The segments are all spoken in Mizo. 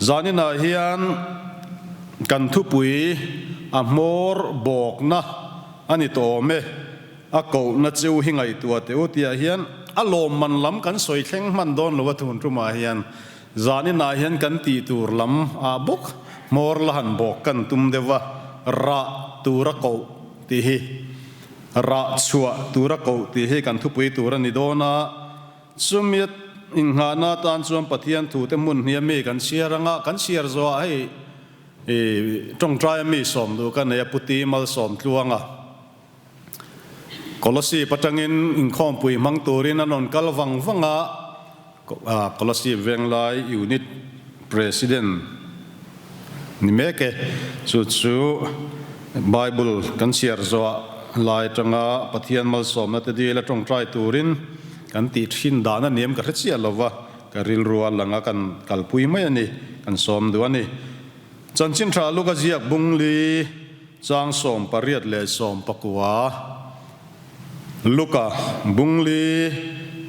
Zaninah hian kan thupui a hmawr bawkna a ni tawh awm e, a kohna cheu hi ngaihtuah teh u tihah hian a lawmman lam kan sawi thleng hman dawn lo a thun tumah hian zaninah hian kan tih tur lam ah bawk hmawr la han bawk kan tum deuh a, rah tura koh tih hi rah chhuah tura koh tih hi kan thupui tur a ni dawn a. Chumi innghahna atan chuan Pathian thute hmun hnia mi kan chhiar anga kan chhiar zawhah hei i tawngtaia mi sawm duh ka nei a, Puti Malsawm Tluanga Kolasib atangin inkhawmpui hmang turin an rawn kal vang vang a, Kolasib Venglai Unit President ni mek e, chu chu Bible kan chhiar zawhah lai atanga Pathian malsawmna te dil a tawngtai turin kan tih thin dan a niam ka hre chiah lova, ka rilru a lang a kan kalpui mai a ni, kan sawm duh a ni. Chanchin tha Luka ziak bungli chang 89. Luka bungli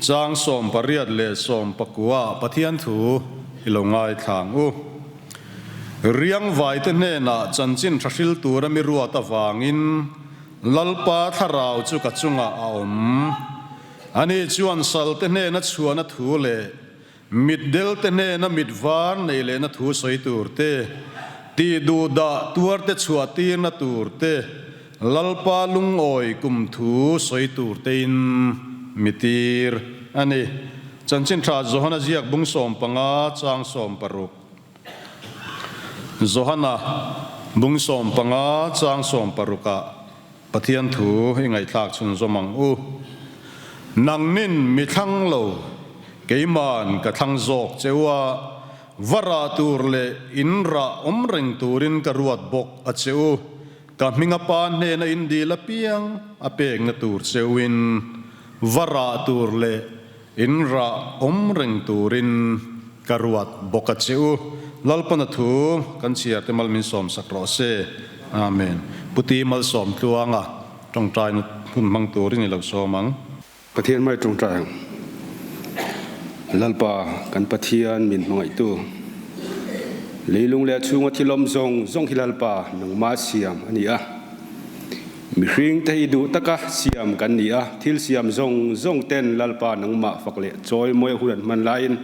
chang 89 Pathian thu i lo ngaithlang u. Riangvaite hnenah chanchin tha hril tura mi ruat avangin Lalpa thlarau chu ka chungah a awm. Ani chuan salte hnena chhuahna thu leh Mitdelte hnena mit var nei lehna thu sawi tur te, tih duh dah tuarte chhuah tirna tur te, Lalpa lungawi kum thu sawi tur tein mi tir a ni. Chanchin tha Johana ziak bung 15 chang 16. Johana bung 15 chang 16 ah Pathian thu i ngaihthlak chhunzawm ang u. Nangnin mi thlang lo, keiman ka thlang zawk che u a, va rah tur leh in rah awm reng turin ka ruat bawk a che u. Ka hminga pa hnena in dil apiang a pekna tur che uin va rah tur leh in rah awm reng turin ka ruat bawk a che u. Lalpana thu kan chhiar te mal min sawm sak rawh se. Amen. Puti Malsawm Tluanga tawngtaina hun hmang turin i lo sawm ang. Pathian mai tawngtai ang. Lalpa kan Pathian min hmangaihtu. Leilung leh a chhunga thil awm zawng zawng hi Lalpa nangma siam a ni a. Mihring te hi duh taka siam kan ni a, thil siam zawng zawng ten Lalpa nangmah fak leh chawi mawi a hun an hman laiin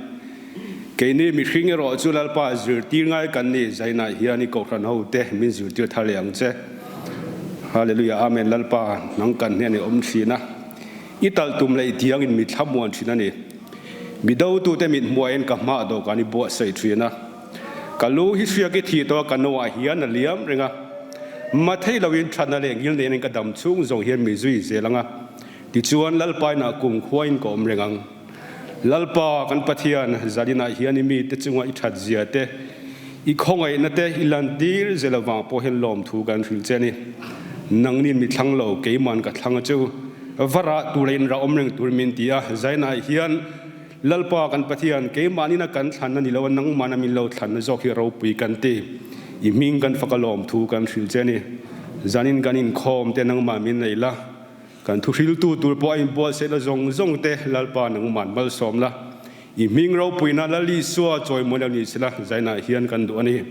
keini mihring erawh chu Lalpa zirtir ngai kan ni, Zainah hian i kohhran ho te min zirtir thar leh ang che. Hallelujah Amen Lalpa nang kan hnen i awm thin a, i talh tum leh i tiang in mi thlamuan thin a ni. Mi dotute mit hmuahin ka hmah dawhkan i buatsaih thin a. Ka lu hi hriak i thih tawh a, ka noah hian a liam reng a. Ma thei loin thatna leh ngil nen in ka dam chhung zawng hian mi zui zel ang a. Tichuan Lalpa inah kum khuain ka awm reng ang. Lalpa kan Pathian, zalinah hian i mite chunga i that zia te, i khawngaihna te i lantir zel avang pawh hian lawmthu kan hrilh che a ni. Nangnin mi thlang lo, keiman ka thlang a chu. Va rah tur leh in rah awm reng tur min ti a, zainah hian Lalpa kan Pathian, keimahnin a kan thlan a ni lo a, nangmahna min lo thlanna zawk hi ropui kan ti. I hming kan fak a lawmthu kan hrilh che a ni. Zanin kan inkhawm te nangmah min nei la, kan thu hriltu tur pawh a inbuatsaih la zawng zawng te Lalpa nangmahn malsawm la. I hming ropuina Lal Isua chawimawi lo ni sela, zainah hian kan duh a ni.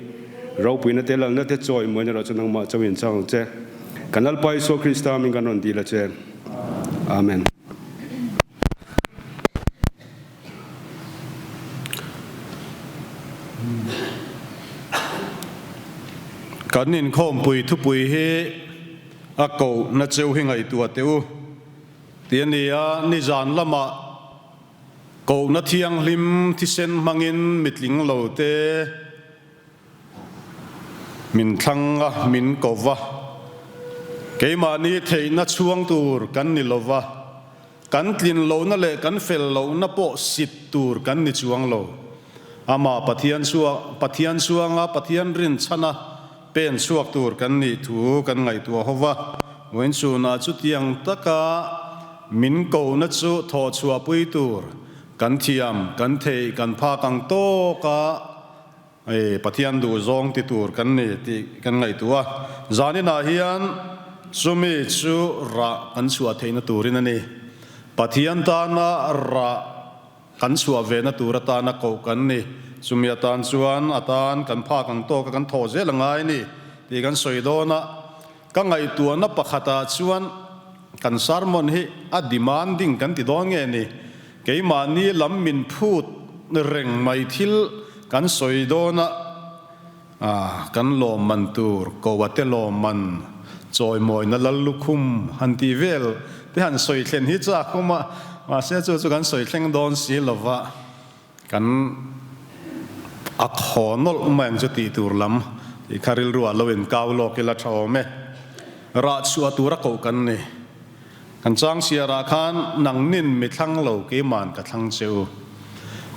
Ropuina te Lalna te chawimawi erawh chu nangmah chauh in chang ang che. Kan Lalpa Isua Krista min kan rawn dil a che. Amen. Kan inkhawmpui thupui hi a kohna cheu hi ngaihtuah teh u tih a ni a, nizan lamah kohna thianghlim thisen hmangin mitling lo te Min thlang a, min ko va. Keimahni theihna chhuang tur kan ni lo va, kan tlin lohna leh kan fel lohna pawh sit tur kan ni chuang lo. Amah Pathian chhuak, Pathian chhuanga Pathian rinchhana pen chhuak tur kan nih thu kan ngaihtuah ho va. Vawiinchhunah chutiang taka min kohna chu thawhchhuahpui tur kan thiam, kan theih, kan phak ang tawk a, Hei Pathian duh zawng ti tur kan ni tih kan ngaihtuah a, zaninah hian chumi chu rah kan chhuah theihna turin a ni. Pathian tana rah kan chhuah vena tur atana koh kan ni. Chumi atan chuan atan kan phak ang tawka kan thawh zel a ngai a ni tih kan sawi dawn a. Ka ngaihtuahna pakhatah chuan kan sermon hi a demanding kan ti dawn nge ni? Keimahni lam min phut reng mai thil kan sawi dawn a, kan lawmman tur Koate lawmman chawimawina lal lukhum han tih vel te han sawi thlen hi chak awm a, mahse chu chu kan sawi thleng dawn si lova. Kan a thaw nawlh mai ang chu tih tur lam tih kha rilru ah lo in kau lawk ila tha awm e. Rah chhuah tur a koh kan ni. Kan chang siar ah khan nangnin mi thlang lo keiman ka thlang che u.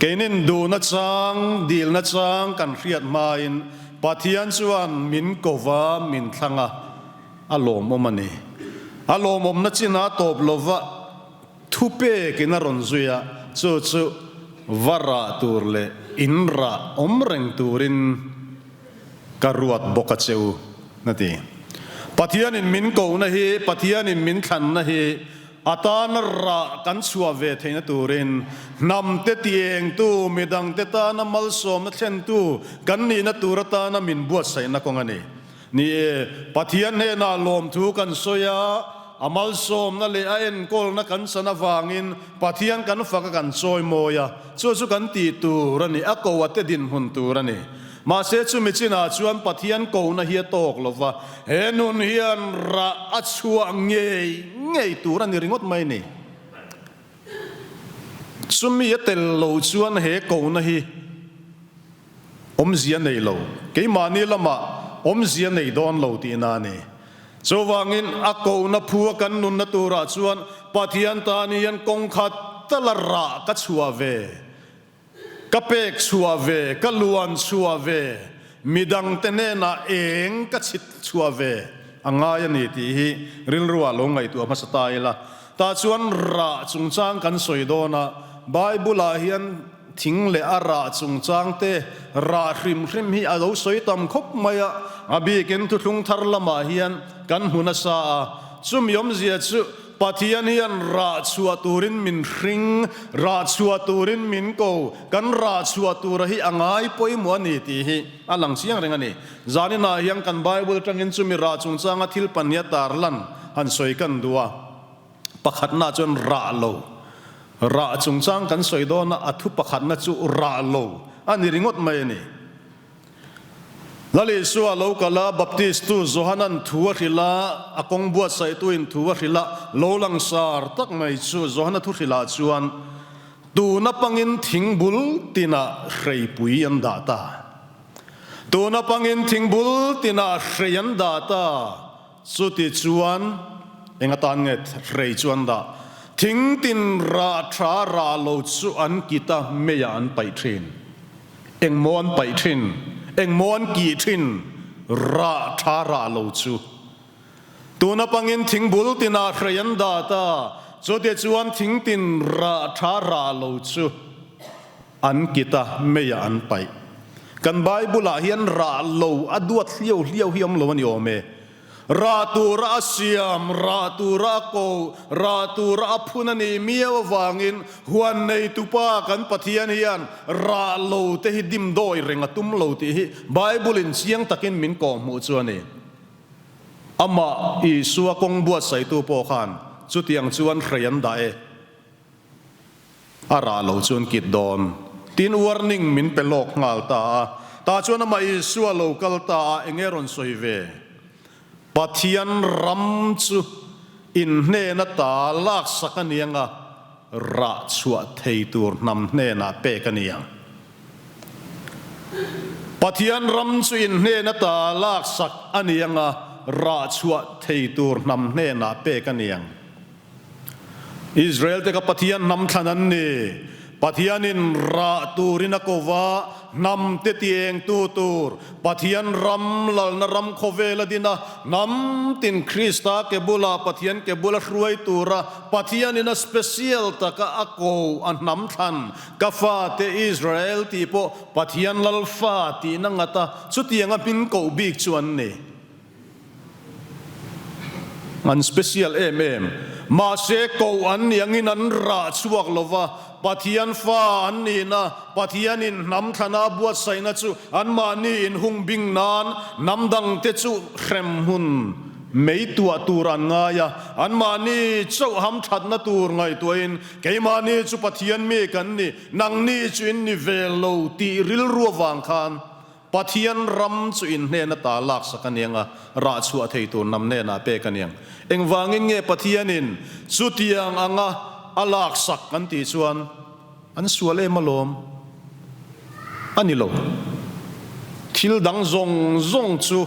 Keinin duhna chang, dilna chang kan hriat hmain Pathian chuan min ko va min thlang a, a lawmawm a ni. A lawmawmna chin ah tawp lova Thupek in a rawn zui a, chu chu va rah tur leh in rah awm reng turin ka ruat bawk a che u, a ti. Pathianin min kohna hi, Pathianin min thlanna hi a tana rah kan chhuah ve theihna turin hnamte tiengtu, midangte tana malsawmna thlentu kan nihna tur atana min buatsaihna kawng a ni. Ni e, Pathian hnenah lawmthu kan sawi a, a malsawmna leh a enkawlna kan chan avangin Pathian kan fak a kan chawimawi a, chu chu kan tih tur a ni, a ko a te dinhmun tur a ni. Mahse chumi chinah chuan Pathian kohna hi a tawk lo va, he nun hian rah a chhuah ngei ngei tur a ni ringawt mai ni. Chumi a tel lo chuan he kohna hi. Awmzia nei lo, keimahni lamah awmzia nei dawn lo tihna a ni. Chuvangin a kohna phua kan nunna turah chuan Pathian tan hian kawng khat tala rah ka chhuah ve, ka pek chhuah ve, ka luan chhuah ve, midangte hnenah eng ka chhit chhuah ve a ngai a ni tih hi rilruah lo ngaihtuah hmasa ta ila. Tah chuan rah chungchang kan sawi dawn a, Bible-ah hian Thing leh a rah chungchang te rah hrim hrim hi a lo sawi tam khawp mai a, a bikin thuthlung thar lamah hian kan hmu nasa a. Chumi awmzia chu Pathian hian rah chhuah turin min hring, rah chhuah turin min ko, kan rah chhuah tura hi a ngai pawimawh a ni tih hi a lang chiang reng a ni. Zaninah hian kan Bible atangin chumi rah chungchanga thil pahnih a tarlan han sawi kan duh a. Pakhatna chuan rah lo. Rah chungchang kan sawi dawn a, a thu pakhatna chu rah lo a ni ringawt mai a ni. Lal Isua lo kal a, Baptistu Johanan thu a hrilh a, a kawng buatsaihtuin thu a hrilh a, lo langsar tak mai chu Johana thu hrilhah chuan tuna pangin thingbul tinah hreipui an dah ta. Tuna pangin thingbul tinah hrei an dah ta. Chuti chuan eng atan nge hrei chu an dah? Thing tin rah tha rah lo chu an kit a, meiah an paih thin. Eng maw an paih thin? Eng maw an kih thin? Rah tha rah lo chu. Tuna pangin thing bul tinah hrei an dah ta, chuti chuan thing tin rah tha rah lo chu an kit a, meiah an paih. Kan Bible-ah hian rah lo a duat hliau hliau hi awm lo a ni awm e. Rah tura a siam, rah tura a ko, rah tura a phun a nih miau avangin huan neitupa kan Pathian hian rah lo te hi dimdawi reng a tum lo tih hi Bible-in chiang takin min kawhhmuh chu a ni. Amah Isua kawng buatsaihtu pawh khan chutiang chuan hrei an dah e. A rah lo chuan kit dawn. Tin warning min pe lawk nghal ta a. Tah chuan amah Isua lo kal ta a, enge rawn sawi ve? Pathian ram chu in hnena ta laksak a ni anga rah chhuah thei tur hnam hnenah pek a ni ang. Pathian ram chu in hnena ta laksak a ni anga rah chhuah thei tur hnam hnenah pek a ni ang. Israel te kha Pathian hnam thlan an ni. Pathianin rah turin a ko va, hnam te tiengtu tur Pathian ram lalna ram khawvel a din a, hnam tin Krista ke bula Pathian ke bula hruai tura Pathianin a special taka a ko a hnam thlan ka fate Israel tih pawh Pathian lal fa tihna ngata chutianga hming koh bik chu an ni. An special em em. Mahse koh an nih angin an rah chhuak lova, Pathian fa an nihna, Pathianin hnam thlana a buatsaihna chu anmahni inhung bing nan hnam dangte chu hrem hun mei tuah tur an ngai a, anmahni chauh hamthatna tur ngaihtuahin keimahni chu Pathian mi kan ni, nangni chu in ni ve lo tih rilru avang khan Pathian ram chu in hnena ta laksak a niang a, rah chhuah thei tur hnam hnenah pek a niang. Engvangin nge Pathianin chutiang anga a laksak kan tih chuan an sual em alawm? A ni lo. Thil dang zawng zawng chu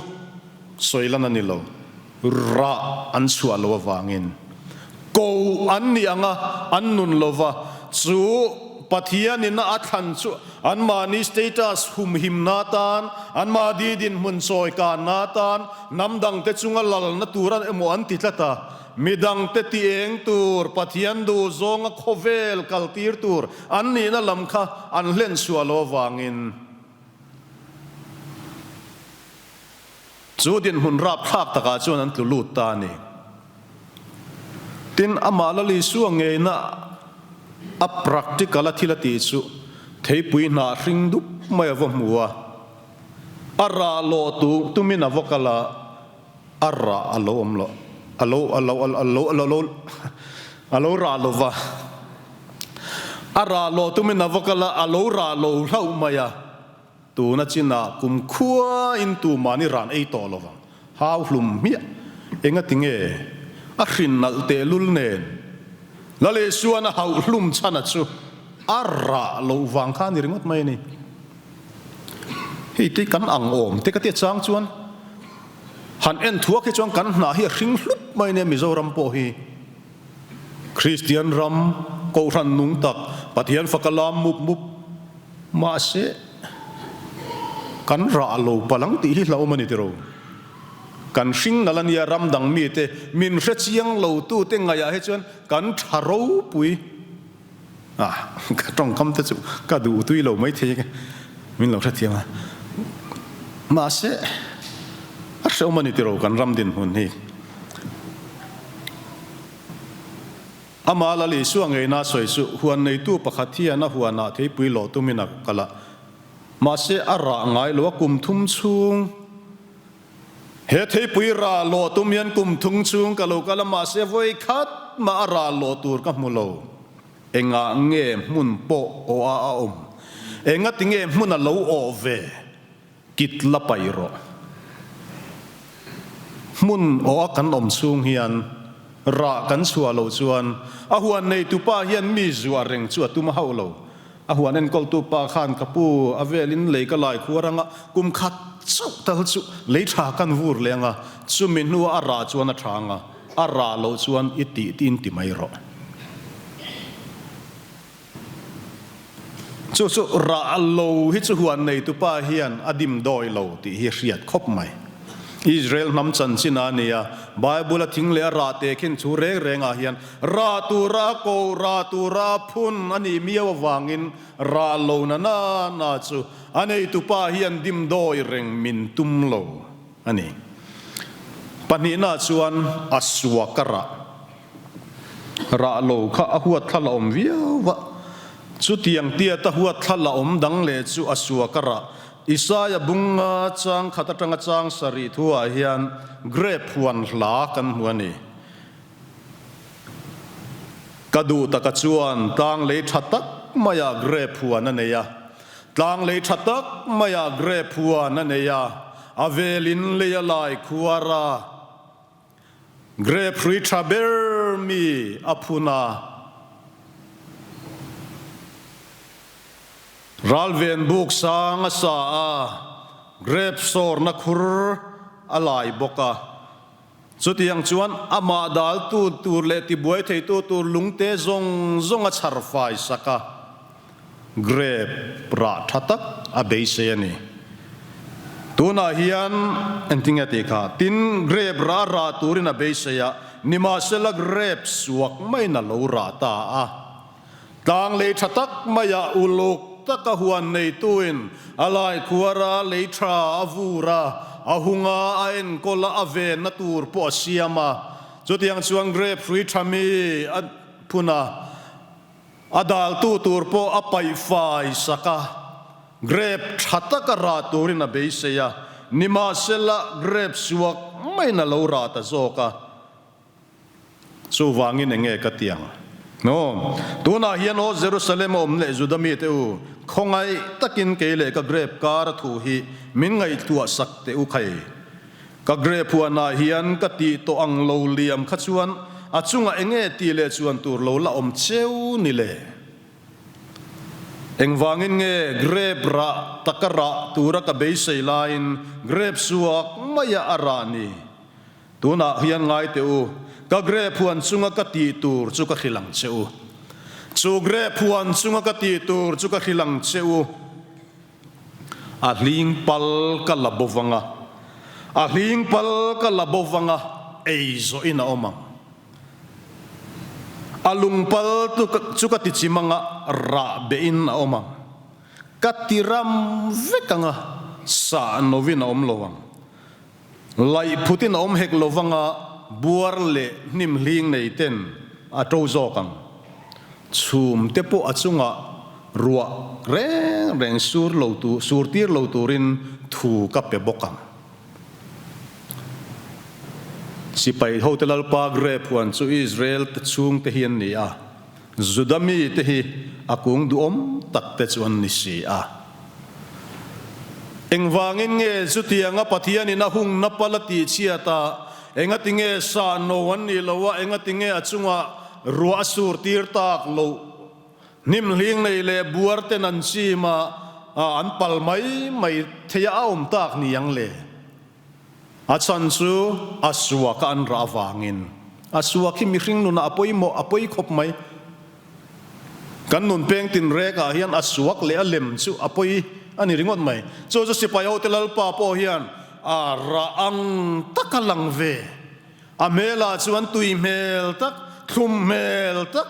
sawi lan a ni lo. Rah an chhuah loh avangin ko an nih anga an nun lova, chu Pathianin a thlan chu anmahni status humhimna atan, anmahni dinhmun chawikanna atan, hnam dangte chunga lalna tur an emaw an ti tlat a, midangte ti eng tur, Pathian duh zawnga khawvel kaltir tur an nihna lam kha an hlenchhuah loh avangin. Chu dinhmun rapthlak takah chuan an tlu lut ta a ni. Tin, amah Lal Isua ngeina a practical a thil a tih chu theipui hnah hring dup mai a va hmu a, a rah lawh tu tumin a va kal a, a rah a lo awm lo, a lo a lo a lo a lo a lo rah lo va, a rah lawh tumin a va kal a, a lo rah lo hlauh mai a. Tuna chinah kum khuain tumahni ran ei tawh lo vang. Hau hlum hmiah. Engati nge? A hrin nalh tehlul nen. Lalesuan a hauh hlum chhana chu a rah loh vang kha a ni ringawt mai a ni. Hei te kan ang awm te ka tia chang chuan han en thuak hi chuan kan hnah hi a hring hlup mai nia Mizoram pawh hi. Kristian ram Kohhran nung tak Pathian faka lam mup mup mahse kan rah lo palang tih hi hlauhawm a ni tiro. Kan hring nal a nia ram dang mite min hre chiang lo tute ngaihah hi chuan kan tha ropui a, ka tawngkam te chu ka duh tui lo maithei min lo hrethiam a mahse a hrehawm a ni tiro kan ram dinhmun hi. Amah Lal Isua ngeina sawi chu huan neitu pakhat hian a huanah theipui lawh tumin a kal a, mahse a rah ngai lo a kum thum chhung. He theipui rah lawh tum hian kum thung chhung ka lo kal a, mahse vawi khat mah a rah lawh tur ka hmu lo. Engah nge hmun pawh awh a a awm? Engati nge hmun a lo awh ve? Kit la paih rawh. Hmun awh a kan awm chhung hian rah kan chhuah loh chuan a huan neitupa hian mi zuah reng chu a tum a hauh lo. A huan enkawltu pa khan ka pu a velin lei ka lai khuar anga kum khat chauh tal chu lei tha kan vur leh anga chumi hnuah a rah chuan a tha anga a rah loh chuan i tih tiin ti mai rawh. Chu chu rah lo hi chu huan neitupa hian a dim dawi lo tih hi hriat khawp mai. Israel hnam chanchin a nia, Bible a thing leh a rah te khin chu reng rengah hian rah tura a ko, rah tura a phun a nih miau avangin rah lo na na na chu a neitupa hian dim dawi reng min tum lo a ni. Pahnihna chuan a suak a rah. Rah lo kha a huat thla la awm viau va, chutiang tiat a huat thla la awm dang leh chu a suak a rah. Isaia bunga chang khat atanga chang sarih thuah hian grape huan hla kan hmu a ni. Ka duh taka chuan tlang lei tha tak maiah grape huan a nei a, tlang lei tha tak maiah grape huan a nei a, a velin lei a lai khuar a. Grape hrui tha ber mi a phun a, ralven buk sang a sa a, grape sawrna khur a lai bawk a. Chutiang chuan amah daltu tur leh tibuai theitu tur lungte zawng zawng a chhar fai sak a. Grape rah tha tak a beisei a ni. Tunah hian engtinge tih kha? Tin, grape rah rah turin a beisei a, nimahsela grape suak maiin a lo rah ta a. Tlang lei tha tak maiah uluk taka huan neituin a laikhuara lei tha a vur a, a hunga a enkawl a, a venna tur pawh a siam a. Chutiang chuan grape hrui tha mi a phun a, a daltu tur pawh a paih fai sak a. Grape tha taka rah turin a beisei a, nimahsela grape suak maiin a lo rah ta zawk a. Chuvangin enge ka ti ang? No. Tunah hian aw Jerusalem a awm leh Juda mite u, khawngaih takin kei leh ka grape kar a thu hi min ngaihtuah sak teh u khai. Ka grape huanah hian ka tih tawh ang lo liam kha chuan a chungah enge tih leh chuan tur lo la awm cheu ni le? Engvangin nge grape rah taka rah tura ka beisei laiin grape suak maia a rah ni? Tunah hian ngai teh u, ka grape huan chunga ka tih tur chu ka hrilh ang che u. Chu grape huan chunga ka tih tur chu ka hrilh ang che u. A hling pal ka la bo vang a, a hling pal ka la bo vang a, ei zawhin a awm ang. A lung pal chu ka ti chim ang a, rah behin a awm ang. Ka ti ram vek ang a, sah novin a awm lo ang. Laih phutin a awm hek lo vanga buar leh hnim hling nei ten a to zawk ang. Chhum te pawh a chungah ruah reng reng sur lo tur sur tir lo turin thu ka pe bawk ang. Sipai hote Lalpa grape huan chu Israel te chhung te hi an ni a, Juda mi te hi a kung duhawm tak te chu an ni si a. Engvangin nge chutianga Pathianin a hungna pal a tihchhiat a, engati nge sa no an nih loh a, engati nge a chungah ruah a sur tir tak loh? Hnim hling nei leh buar ten an chim a, an pal mai mai thei a a awm tak ni ang le? A chhan chu a suaka an rah avangin. A suak hi mihring nunah a pawimawh, a pawi khawp mai. Kan nun peng tinrekah hian a suak leh a lem chu a pawi a ni ringawt mai. Chu chu sipai hote Lalpa pawh hian a rah ang tak a lang ve. A hmelah chuan tui hmel tak, thlum hmel tak,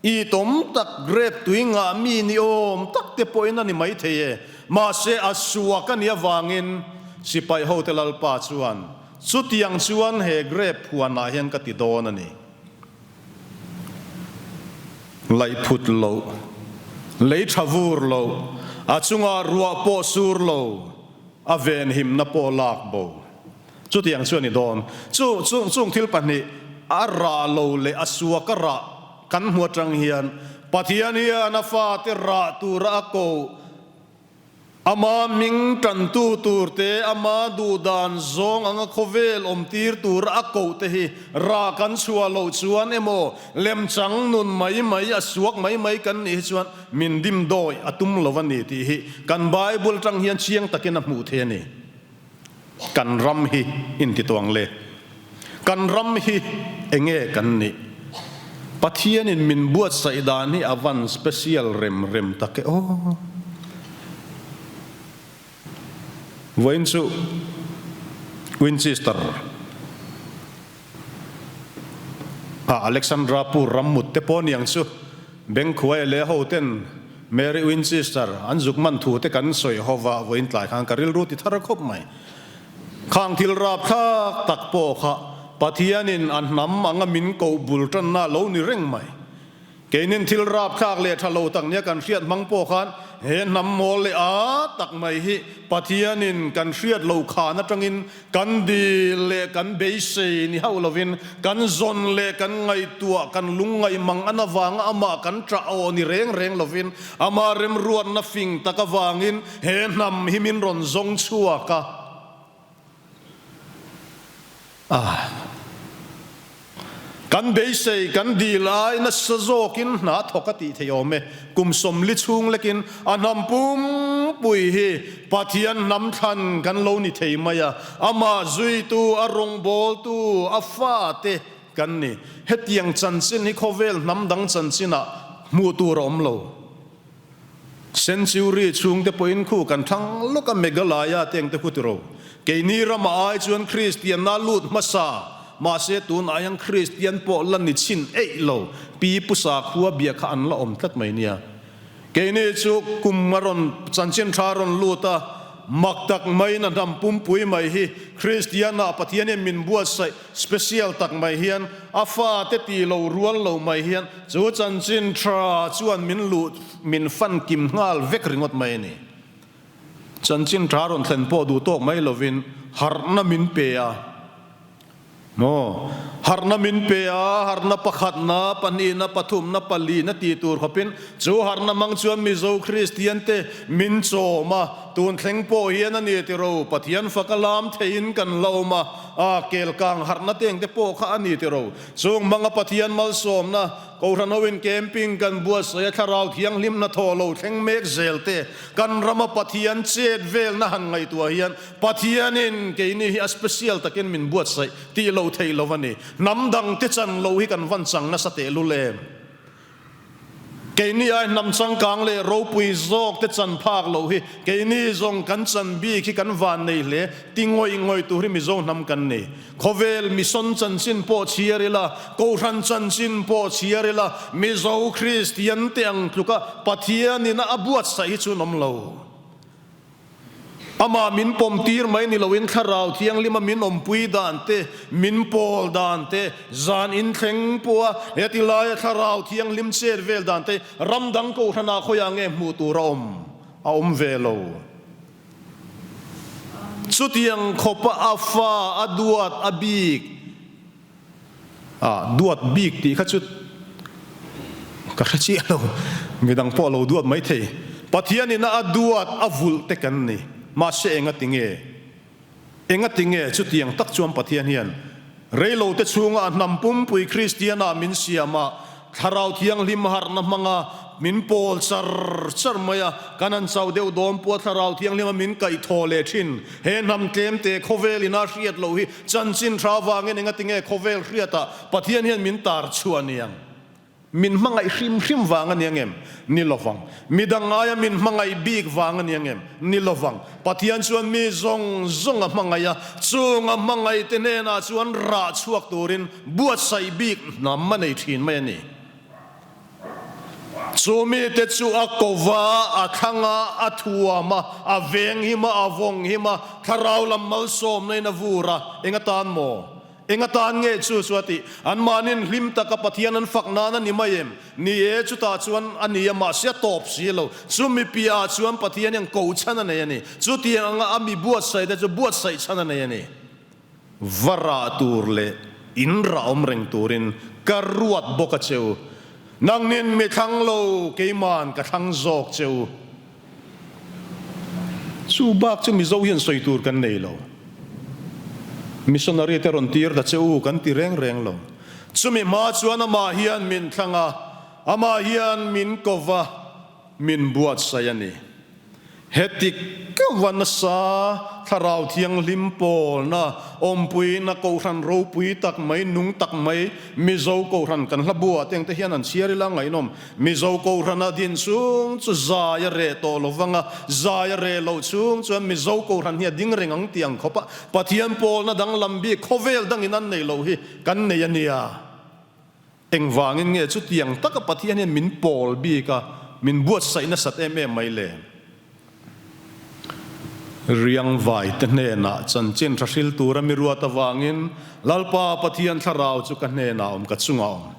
I tawm tak grape tui ngah mi ni awm tak te pawhin a ni maithei e. Mahse a suak a nih avangin sipai hote Lalpa chuan, Chutiang chuan he grape huanah hian ka ti dawn a ni. Laih phut loh, lei tha vur loh, a chungah ruah pawh sur lo, a venhimna pawh lak bo. Chutiang chu a ni dawn. Chu chung chung thil pahnih, a rah lo leh a suak a rah kan hmu atang hian Pathian hian a fate rah tura a koh, ama hming tantu tur te, ama duhdan zawng anga khawvel awm tir tura a koh te hi rah kan chhuah loh chuan emaw lemchang nun mai mai, a suak mai mai kan nih hi chuan min dimdawi a tum lo a ni tih hi kan Bible atang hian chiang takin a hmuh theih a ni. Kan ram hi inti tawh ang le. Kan ram hi enge kan nih? Pathianin min buatsaih dan hi a van special rem rem tak e aw. Vawiin chu Winchester ah Alexandra Pur rammut te pawh niang chu Bengkhuai leh ho ten Mary Winchester an zuk man thu te kan sawi ho va vawiin tlai khan ka rilru ti thar khawp mai. Khang thil rapthlak tak pawh kha Pathianin a hnam anga min koh bul tanna lo ni reng mai. Keinin thil rapthlak leh tha lo tak nia kan hriat hmang pawh khan he hnam mawl leh a tak mai hi Pathianin kan hriat lo khan atangin Kan dil leh kan beisei ni hauh lovin kan zawn leh kan ngaihtuah, kan lungngaih mang an avanga amah kan ṭah aw ni reng reng lovin amah remruatna fing tak avangin he hnam hi min rawn zawng chhuak a. Ah. Kan beisei, kan dil ai nasa zawkin hna thawk a tih theih awm e. Kum 40 chhung lekin a hnam pumpui hi Pathian hnam thlan kan lo ni thei mai a, amah zuitu, a rawngbawltu, a fate kan ni. Hetiang chanchin hi khawvel hnam dang chanchinah hmuh tur a awm lo. Century chhungte pawhin khu kan thlang lawk a Meghalaya te ang te khu tiro. Keini ramah ai chuan Kristianna lut hmasa, mahse tunah hian Kristian pawh la ni chhin eih lo, pi pu sakhua bia kha an la awm tlat mai nia. Keini chu kum a rawn chanchin tha a rawn lut a, Mak tak maiin a hnam pumpui mai hi Kristianah Pathian hian min buatsaih special tak mai hian a fate ti lo rual lo mai hian chu chanchin tha chuan min luh min fan kim nghal vek ringawt mai a ni. Chanchin tha rawn thlen pawh duh tawk mai lovin harhna min pe a. Maw? Harhna min pe a, harhna pakhatna, pahnihna, pathumna, palihna ti tur khawpin chu harhna hmang chuan Mizo Kristiante min chawm a, tun thleng pawh hian a ni tiro, Pathian faka lam theiin kan la awm a, a kelkang harhna teng te pawh kha a ni tiro. Chung hmanga Pathian malsawmna, Kohhran hoin camping kan buatsaih a thlarau thianghlimna thaw lo thleng mek zel te, kan rama Pathian chet velna han ngaihtuah hian Pathianin keini hi a special takin min buatsaih tih lo theih lo a ni. Hnam dang te chan lo hi kan van chang nasa tehlul em? Keini ai hnam changkang leh ropui zawk te chan phak lo hi keini zawng kan chan bik hi kan van nei hle ti ngawih ngawih tur hi Mizo hnam kan ni. Khawvel mission chanchin pawh chhiar ila, Kohhran chanchin pawh chhiar ila, Mizo Kristian te ang tluka Pathianin a buatsaih hi chu an awm lo. Amah min pawm tir mai ni loin Thlarau Thianghlima min awmpui dan te, min pawl dan te, zan inthleng pawha heti laia Thlarau Thianghlim chet vel dan te ram dang kohhranah khawiah nge hmuh tur a awm a awm ve lo. Chutiang khawpa a fa a duat a bik A duat bik tih kha chu ka hre chiah lo, midang pawh a lo duat maithei. Pathianin a duat a vulh te kan ni. Mahse enga ti nge? Enga ti nge chutiang tak chuan Pathian hian reilo te chhunga a hnam pumpui Kristianah min siam a, Thlarau Thianghlim harhna hmanga min pawl char char mai a, kan han chau deuh dawn pawh a Thlarau Thianghlima min kaih thaw leh thin. He hnam tlemte khawvel ina hriat loh hi chanchin hra vangin engati nge khawvel hriatah Pathian hian min tar chhuah niang? Min hmangaih hrim hrim vang a ni angem? Ni lovang. Midang aia min hmangaih bik vang a ni angem? Ni lovang. Pathian chuan mi zawng zawng a hmangaih a, chung a hmangaihte hnenah chuan rah chhuak turin buatsaih bik hnam a nei thin mai a ni. Chu mite chu a ko va, a thlang a, a thuam a, a veng him a, a vawng him a, thlarau lam malsawmna in a vur a, eng atan maw? Eng atan nge chu chu a tih? Anmahnin hlim taka Pathian an fak nan a ni mai em? Ni e, chutah chuan a ni a, mahse a tawp si lo. Chu mi piahah chuan Pathian hian ko chhan a nei a ni. Chutiang anga a mi buatsaih te chu buatsaih chhan a nei a ni. Va rah tur leh in rah awm reng turin ka ruat bawk a che u. Nangnin mi thlang lo, keima'n ka thlang zawk che u. Chu bak chu Mizo hian sawi tur kan nei lo. Missionary te rawn tir ta che u kan ti reng reng lo. Chumi hma chuan amah hian min thlang a, amah hian min ko va, min buatsaih a ni. Heti ka va nasa Thlarau Thianghlim pawlna, awmpuina Kohhran ropui tak mai, nung tak mai, Mizo Kohhran kan hla buah te ang te hian an chhiar ila ngaihnawm. Mizo Kohhrana din chung chu zai a reh tawh lo vang a, zai a reh loh chung chuan Mizo Kohhran hi a ding reng ang tih ang khawp a, Pathian pawlna danglam bik khawvel dangin an nei loh hi kan nei a nia. Engvangin nge chutiang taka Pathian hian min pawl bik a, min buatsaih nasat em em mai le? Riangvai te hnenah chanchin tha hril tura mi ruat avangin Lalpa Pathian thlarau chu ka hnenah awm, ka chungah awm.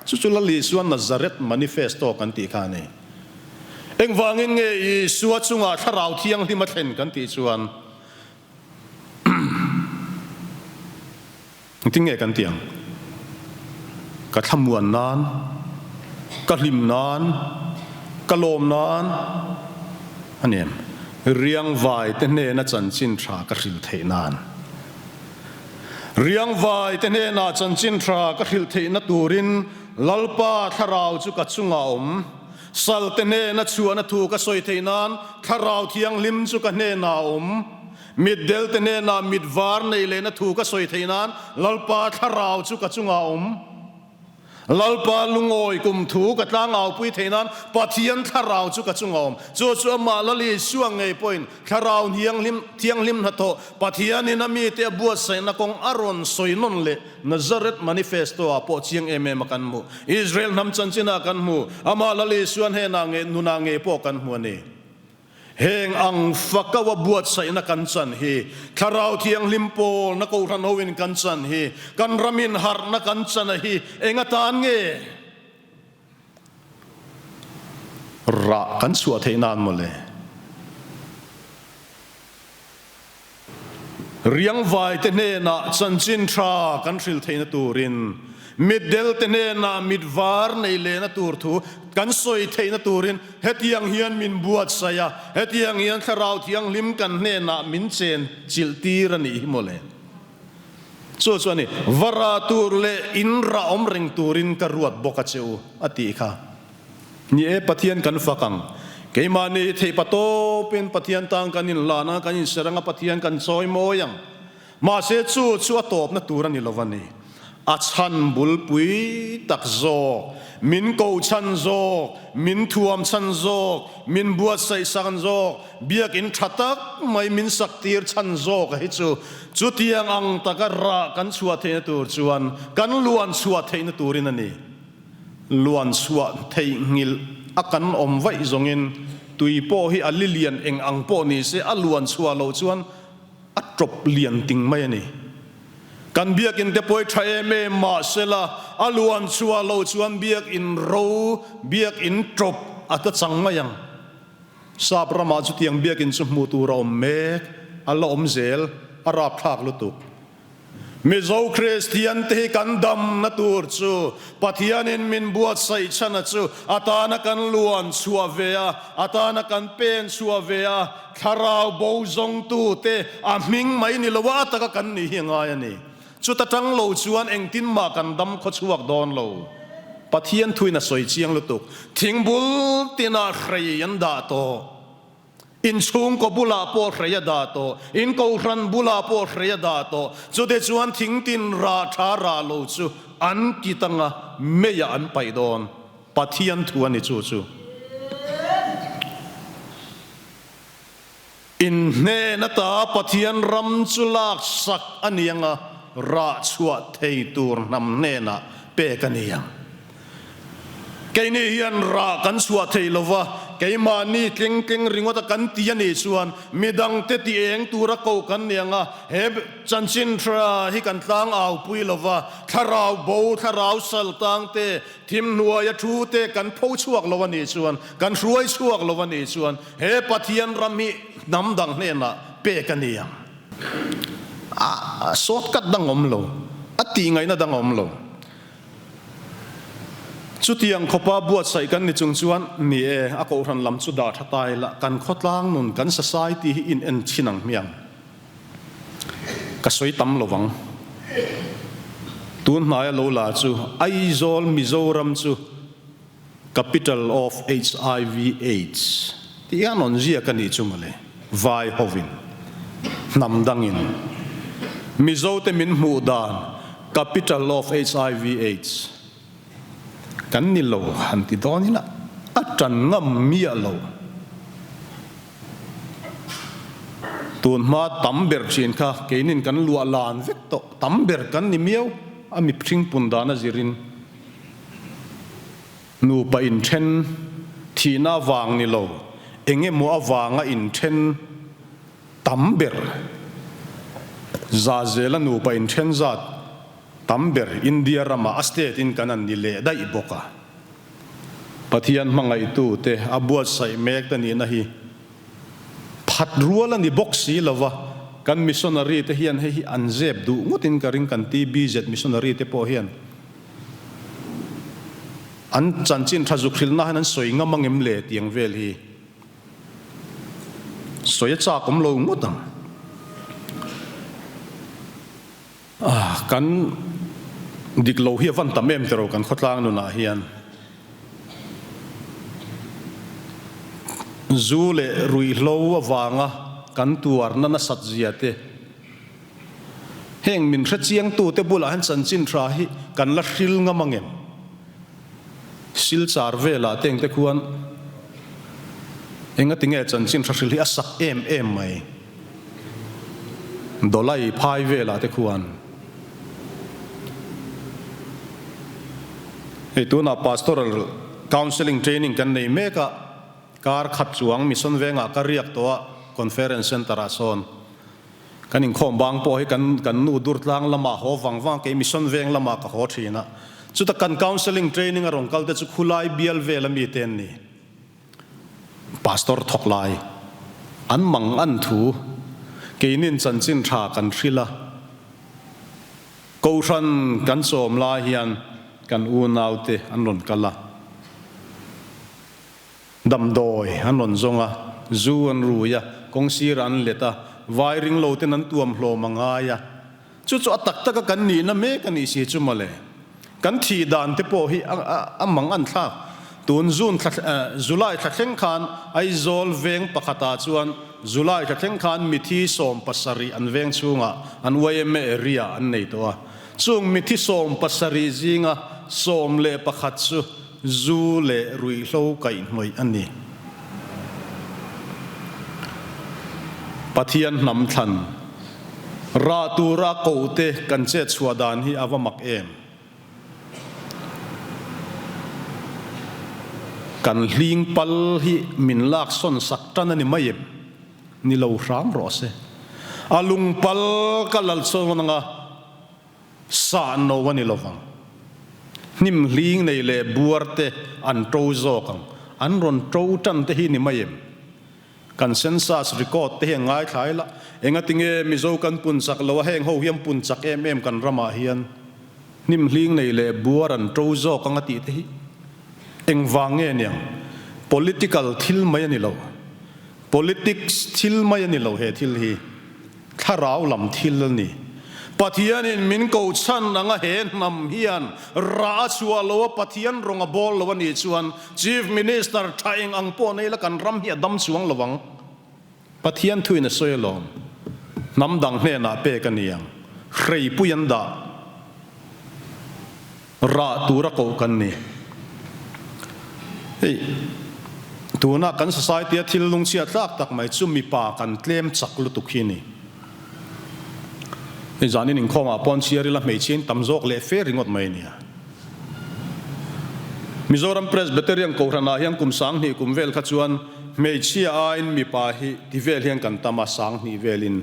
Chu chu Lal Isua Nazareth Manifesto kan tih kha a ni. Engvangin nge Isua chungah thlarau thianghlim a thlen kan tih chuan, Engtin nge kan tih ang? Ka thlamuan nan, ka hlim nan, ka lawm nan a ni em? Riangvai te hnena chanchin tha ka hrilh theih nan. Riangvai te hnena chanchin tha ka hrilh theihna turin Lalpa thlarau chu ka chungah a awm. Sal te hnena chhuahna thu ka sawi theih nan Thlarau Thianghlim chu ka hnenah a awm. Mitdel te hnenah mit var nei lehna thu ka sawi theih nan Lalpa thlarau chu ka chungah a awm. Lalpa lungawi kum thu ka tlangaupui theih nan Pathian thlarau chu ka chungah a awm. Chu chu amah Lal Isua ngei pawhin thlarau thianghlim thianghlim hnathawh Pathianin a mite a buatsaihna kawng a rawn sawi nawn leh Nazareth Manifesto ah pawh chiang em em a kan hmu. Israel hnam chanchinah kan hmu. Amah Lal Isua hnenah ngei nunah ngei pawh kan hmu a ni. Heng ang fakaua buatsaihna kan chan hi, Thlarau Thianghlim pawlna Kohhran hoin kan chan hi, kan ramin harhna kan chan a hi eng atan nge rah kan chhuah theih nan mawle? Riangvaite hnenah chanchin tha kan hrilh theihna turin, mitdelte hnenah mit var nei lehna tur thu kan sawi theihna turin hetiang hian min buatsaih a, hetiang hian Thlarau Thianghlim kan hnenah min chen chilh tir a nih hi mawle. Chu chu a ni, Va ra tur leh in rah awm reng turin ka ruat bawk a che u, a tih kha. Ni e, Pathian kan fak ang. Keimahni theihpa tawpin Pathian tan kan inhlan a, kan inser anga Pathian kan chawi mawi ang. Mahse chu chu a tawpna tur a ni lo a ni. A chhan bulpui tak zawk, min ko chhan zawk, min thuam chhan zawk, min buatsaih sak zawk, biakinn tha tak mai min sak tir chhan zawk a hi chu chutiang ang taka rah kan chhuah theihna tur chuan kan luan chhuah theihna turin a ni. Luan chhuah theihnghilh a kan awm vaih zawngin tui pawh hi a li lian eng ang pawh ni se a luan chhuah loh chuan a tawp lian ting mai a ni. Kan biakinn te pawh hi tha em em mah sela a luan chhuah loh chuan biakinn ro, biakinn tawp a ta chang mai ang. Sap ramah chutiang biakinn chu hmuh tur a awm mek, a la awm zel, a rapthlak lutuk. Mizo Kristian te hi kan damna tur chu Pathianin min buatsaih chhana chu a tana kan luan chhuah ve a, a tana kan pen chhuah ve a, thlarau bo zawngtu te a hming mai ni lo a taka kan nih hi a ngai a ni. Chuta tang lo chuan engtin mah kan dam khaw chhuak dawn lo. Pathian thuin a sawi chiang lutuk. Thingbul tinah hrei an dah tawh. In chhungkaw bulah pawh hrei a dah tawh, in kohhran bulah pawh hrei a dah tawh. Chute chuan thingtin rah tha rah lo chu an kit anga meiah an paih dawn. Pathian thu a ni chu chu. In hnen ata Pathian ram chu lak sak a ni anga rah chhuah thei tur hnam hnenah pek a ni ang. Keini hian rah kan chhuah thei lo va, keimahni tling tling ringawt a kan ti a nih chuan midangte ti eng tura koh kan ni ang a, he chanchin hra hi kan tlang aupui lo va, thlarau bo, thlarau sal tang te, thim hnuaia thu te kan pho chhuak lo a nih chuan, kan hruai chhuak lo a nih chuan he Pathian ram hi hnam dang hnenah pek a ni ang. A shortcut dang awm lo, a tihngaihna dang awm lo. Chutiang khawpa buatsaih kan ni chung chuan, ni e, a kohhran lam chu dah tha ta ila, kan khawtlang nun, kan society hi in en thin ang hmiang. Ka sawi tam lo vang. Tun hnaia lo la chu Aizawl, Mizoram chu Capital of HIV Aids tih hian rawn ziak a nih chu mawle, vai hovin, hnam dangin Mizote min hmuh dan Capital of HIV Aids kan ni lo han ti dawn ila a tan ngam miah lo. Tun hma tam ber thin kha keinin kan luah lan vek tawh, tam ber kan ni miau a mihring pun dan a zirin. Nupa inthen thihna avang ni lo, eng emaw avanga inthen tam ber, za zela nupa inthen zat tam ber India ramah a state in kan an ni leh daih bawk a. Pathian hmangaihtute a buatsaih mek te nihna hi phat rual a ni bawk si lova, kan missionary te hian hei hi an zep duh ngawtin ka ring, kan TBZ missionary te pawh hian. An chanchin tha zuk hrilhna hian an sawi ngam ang em le tiang vel hi sawi a chak awm lo ngawt ang. Kan dik lo hi a van tam em tiraw kan khawtlang nunah hian. Zu leh ruihhlo avanga kan tuarna nasat zia te. Heng min hrechiangtute bulah hian chanchin tha hi kan la hril ngam ang em? Silchar velah te engte khuan engati nge chanchin tha hril hi a sak em em mai? Dawlai phai velah te khuan hei tunah pastoral counselling training kan nei mek a. Kar khat chuang Mission Vengah ka riak tawh a, Conference Centre ah sawn kan inkhawm bang pawh hi kan kan nu Durtlang lamah haw vang vang kei Mission Veng lamah ka haw thin a. Chuta kan counselling training a rawn kal te chu khulai bial vel ami te an ni. Pastor thawk lai an mang an thu keinin chanchin tha kan hrilh a, Kohhran kan chawm lai hian kan unaute an rawn kal a. Damdawi an rawn zawng a, zu an rui a, kawng sirah an let a, vai ring lo ten an tuam hlawm a ngai a. Chu chu a tak taka kan nihna mek a nih si chu mawle. Kan thih dan te pawh hi a mang an thlak. Tun June thla July thla thleng khan Aizawl veng pakhatah chuan July thla thleng khan mithi 70 an veng chhungah an yma area an nei tawh a. Chung mithi 70 zinga 11 chu Zu leh ruihhlo kaihhnawih a ni. Pathian hnam thlan rah tura kohte kan chet chhuah dan hi a va mak em? Kan hling pal hi min lak sawn sak tan a ni mai em? Ni lo hram rawh se. A lung pal ka lal sawn anga. Sah no a ni lovang. Hnim hling nei leh buar te an to zawk ang. An rawn to tan te hi ni mai em? Kan census record te hi an ngaithlai la. Engatinge Mizo kan pun chak lo a heng ho hian pun chak em em kan ramah hian hnim hling nei leh buar an to zawk ang a tih te hi engvang nge niang? Political thil mai a ni lo. Politics thil mai a ni lo he thil hi. Thlarau lam thil a ni. Pathianin min ko chhan anga he hnam hian rah a chhuah lo a, Pathian rawng a bawl lo a nih chuan Chief Minister tha eng ang pawh nei la kan ram hi a dam chuang lo ang. Pathian thuin a sawi alawm. Hnam dang hnenah pek a ni ang. Hreipui an dah. Rah tura koh kan ni. Hei, tuna kan society a thil lungchhiat tlak tak mai chu mipa kan tlem chak lutuk hi ni. Hei zanin inkhawmah pawn chhiar ila hmeichhia in tam zawk leh fe ringawt mai nia. Mizoram Presbyterian Kohhranah hian kum 2000 kum vel kha chuan hmeichhia aiin mipa hi ti vel hian kan tam a, 2000 velin.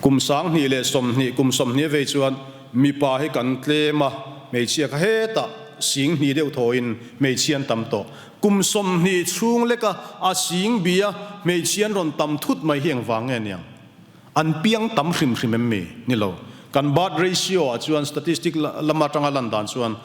Kum 2020, kum 20 vei chuan mipa hi kan tlem a, hmeichhia kha hetah 2000 deuh thawhin hmeichhia an tam tawh. Kum 20 chhung leka a sing bia hmeichhia an rawn tam thut mai hi engvang nge niang? An piang tam hrim hrim em mi? Ni lo. Kan birth ratio ah chuan statistic lam atanga lan dan chuan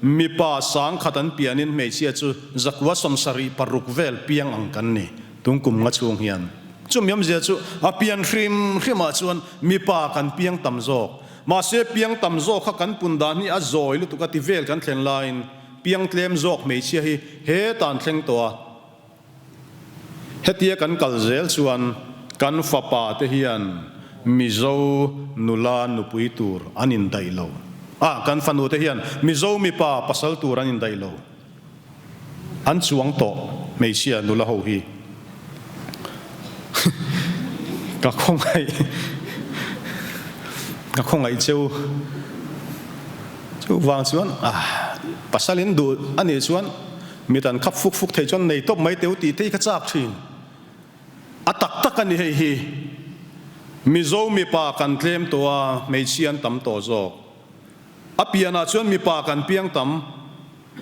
mipa 1000 an pianin hmeichhia chu 176 vel piang ang kan ni tung kum nga chhung hian. Chumi awmzia chu a pian hrim hrimah chuan mipa kan piang tam zawk. Mahse piang tam zawk kha kan pun dan hi a zawi lutuk a ti vel kan thlen laiin piang tlem zawk hmeichhia hi hetan thleng tawh a. Hetia kan kal zel chuan kan fapa te hian Mizo nula nupui tur an indaih lo. Ah, kan fanu te hian Mizo mipa pasal tur an indaih lo. An chuang tawh hmeichhia nula ho hi. Ka khawngaih, ka khawngaih cheu. Chuvang chuan, ah, pasal in duh a nih chuan Mit an khap fuk fuk thei chuan nei tawp mai teu tih te hi ka chak thin. A tak tak a ni hei hi. Mizo mipa kan tlem tawh a, hmeichhia an tam tawh zawk. A pianah chuan mipa kan piang tam,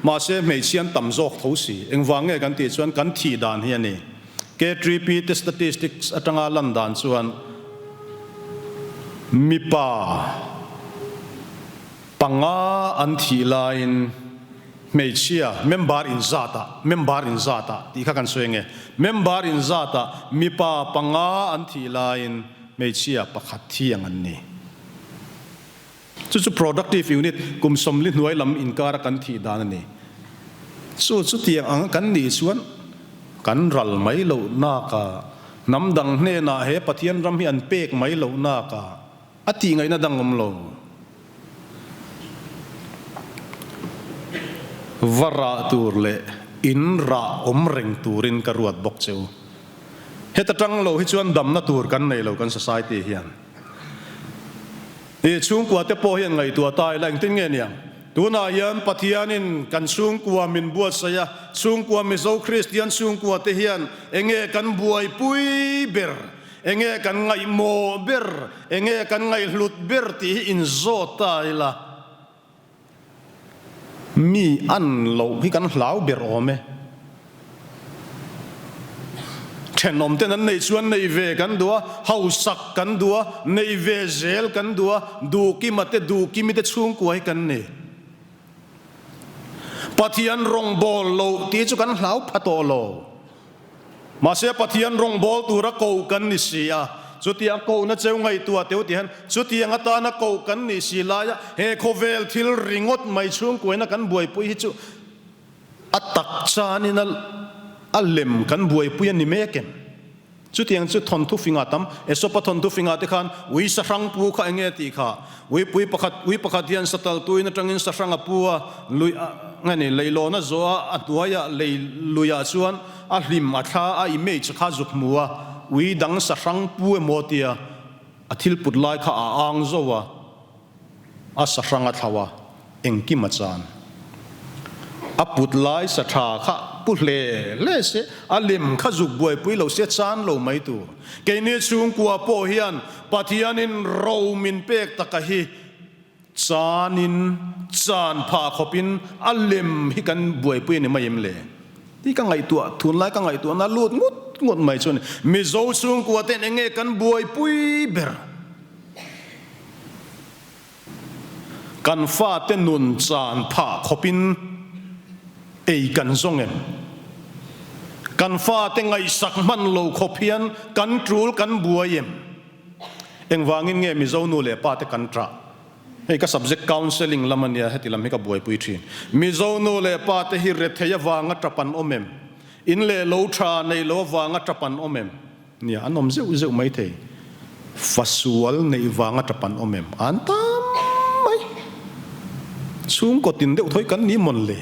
mahse hmeichhia an tam zawk tho si. Engvang nge kan tih chuan kan thih dan hi a ni. K3P te statistics atanga lan dan chuan mipa Panga an thih laiin hmeichhia member inzatah, member inzatah tih kha kan sawi ange, member inzatah mipa panga an thih laiin hmeichhia pakhat thi ang an ni. Chu chu productive unit kum 40 hnuai lam inkara kan thih dan a ni. Chu chutiang ang kan nih chuan kan ral mai loh naka, hnam dang hnenah he Pathian ram hi an pek mai loh naka, A tih ngaihna dang awm lo. Va rah tur leh in rah awm reng turin ka ruat bawk che u. Heta tang lo hi chuan damna tur kan nei lo kan society hian. I chhungkua te pawh hian ngaihtuah ta ila engtin nge niang? Tunah hian Pathianin kan chhungkua min buatsaih a, chhungkua Mizo Kristian chhungkua te hian enge kan buaipui ber, enge kan ngaihmawh ber, enge kan ngaihhlut ber tih hi inzawt ta ila. Mi an loh hi kan hlau ber awm e. Thenawm ten an neih chuan neih ve kan duh a, hausak kan duh a, neih ve zel kan duh a, duhkima te duhkimi te chhungkua hi kan ni. Pathian rawngbâwl loh tih chu kan hlau pha tawh lo. Mahse Pathian rawngbâwl tura koh kan ni si a, chutiang kohna cheu ngaihtuah teu ti hian chutiang atana koh kan nih si laia he khawvel thil ringawt mai chhungkuaina kan buaipui hi chu a tak chanin a lem kan buaipui a ni mek em? Chutiang chu thawnthu fingah tam, Aesop-a thawnthu fingah te khan ui sahrang pu kha enge tih kha? Uipui pakhat, ui pakhat hian satal tuin atangin sahrang a pu a, lui a, nge ni, leilawn a zawh a, a hnuaiah lei luiah chuan a hlim a thla a image kha zuk hmu a, ui dang sahrang pu emaw tia a thil put lai kha a ang zo a. A sahrang a thlau a, engkim a chan. A put lai sa tha kha pu hle hle se, a lem kha zuk buaipui lo se chan lo mai tur. Keini chhungkua pawh hian Pathianin ro min pek taka hi chanin chan phah khawpin a lem hi kan buaipui a ni mai em le? Tih ka ngaihtuah, tunlai ka ngaihtuahna lut ngut ngut mai chu a ni. Mizo chhungkua ten enge kan buaipui ber? Kan fate nun chan phah khawpin ei kan zawng em? Kan fate ngaihsak hman lo khawp hian kan tul kan buai em? Engvangin nge Mizo nu leh pa te kan ṭah? Hei ka subject counselling lam a nia, heti lam hi ka buaipui ṭhin. Mizo nu leh pa te hi rethei avanga ṭap an awm em? In leh lo ṭha nei lo avanga ṭap an awm em? Nia, an awm zeuh zeuh mai thei. Fasual neih vanga tap an awm em? An tam mai. Chhungkaw tin deuh thawi kan ni mawn le.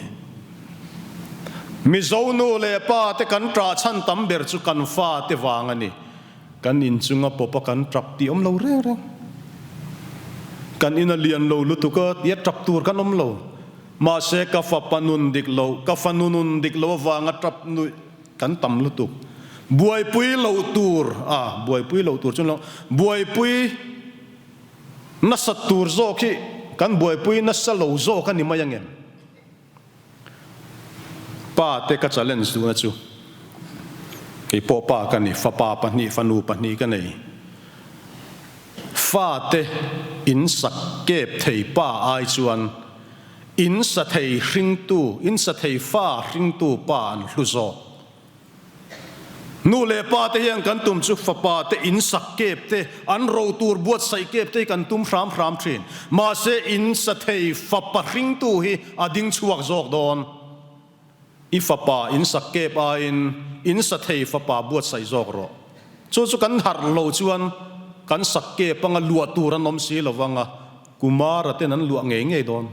Mizo nu leh pa te kan tah chhan tam ber chu kan fa te vang a ni. Kan inchunga pawpa kan tap tih awm lo reng reng. Kan in a lian lo lutuk a tia tap tur kan awm lo. Mahse ka fapa nun dik lo, ka fanu nun dik lo avanga tap nuih Kan tam lutuk. Buaipui loh tur a, buaipui loh tur chu lo, buaipui nasat tur zawk hi kan buaipui nasa lo zawk a ni mai angem? Pa te ka challenge duhna chu keipawh pa ka ni, fapa pahnih, fanu pahnih ka nei. Fa te in sak kep thei pa ai chuan In sa thei hringtu, in sa thei fa hringtu pa an hlu zawk. Nu leh pa te hian kan tum chu fapa te in sak kep te, an ro tur buatsaih kep te hi kan tum hram hram thin. Mahse in sa thei fapa hringtu hi a ding chhuak zawk dawn. I fapa in sak kep aiin in sa thei fapa buatsaih zawk rawh. Chu chu kan harh lo chuan kan sak kep anga luah tur an awm si lo vang a, Kumara ten an luah ngei ngei dawn.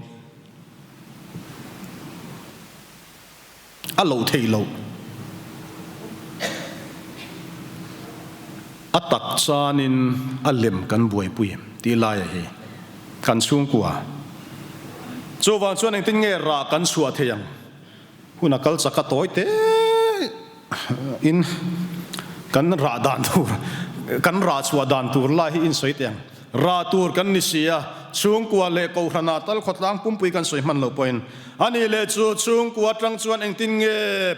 A loh theih loh. A tak chanin a lem kan buaipui em tih laia hi kan chhungkua. Chuvang chuan engtin nge rah kan chhuah thei ang? Hun a kal chak a tawi te in kan rah dan tur kan rah chhuah dan tur lai hi in sawi teh ang. Rah tur kan ni si a, chhungkua leh kohhranah tal khawtlang pumpui kan sawi hman loh pawhin a nih leh chu chhungkua atang chuan engtin nge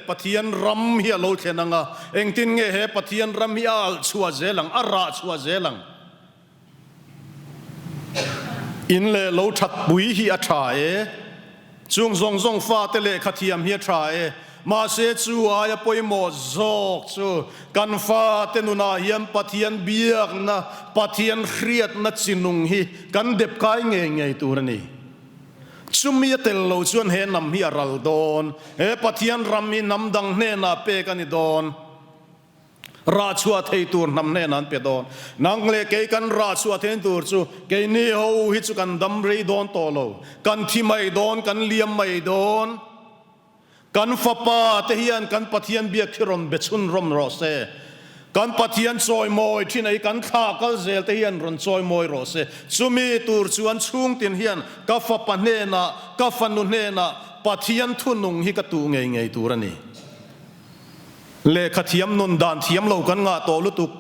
Pathian ram hi a lo thlen ang a, engtin nge he Pathian ram hi a alh chhuah zel ang, a rah chhuah zel ang. In leh lo that pui hi a tha e. Chung zawng zawng fate lehkha thiam hi a tha e. Mahse chu aia pawimawh zawk chu kan fate nunah hian Pathian biakna, Pathian hriatna chi nung hi kan dep kai ngei ngei tur a ni. Chumi a tel lo chuan he hnam hi a ral dawn. He Pathian ram hi hnam dang hnenah pek a ni dawn. Rah chhuah thei tur hnam hnenah an pe dawn. Nang leh kei kan rah chhuah thein tur chu keini ho hi chu kan dam rei dawn tawh lo. Kan thi mai dawn, kan liam mai dawn. Kan fapa te hian kan Pathian biak hi rawn be chhun rawm rawh se. Kan Pathian chawimawi thin a hi kan thla kal zel te hian rawn chawimawi rawh se. Chumi tur chuan chhungtin hian ka fapa hnenah, ka fanu hnenah Pathian thunung hi ka tuh ngei ngei tur a ni. Lehkha thiam nun dan thiam lo kan ngah tawh lutuk.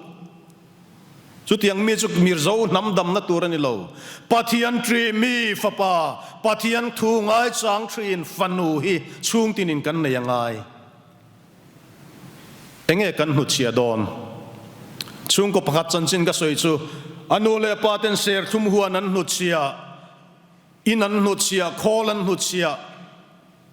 Chutiang mi chu Mirzo hnam damna tur a ni lo. Pathian ṭih mi fapa, Pathian thu ngaichang ṭhin fanu hi chhungtinin kan nei a ngai. Enge kan hnutchhiah dawn? Chhungkaw pakhat chanchin ka sawi chu, a nu leh pa ten serthlum huan an hnutchhiah, in an hnutchhiah, khawl an hnutchhiah,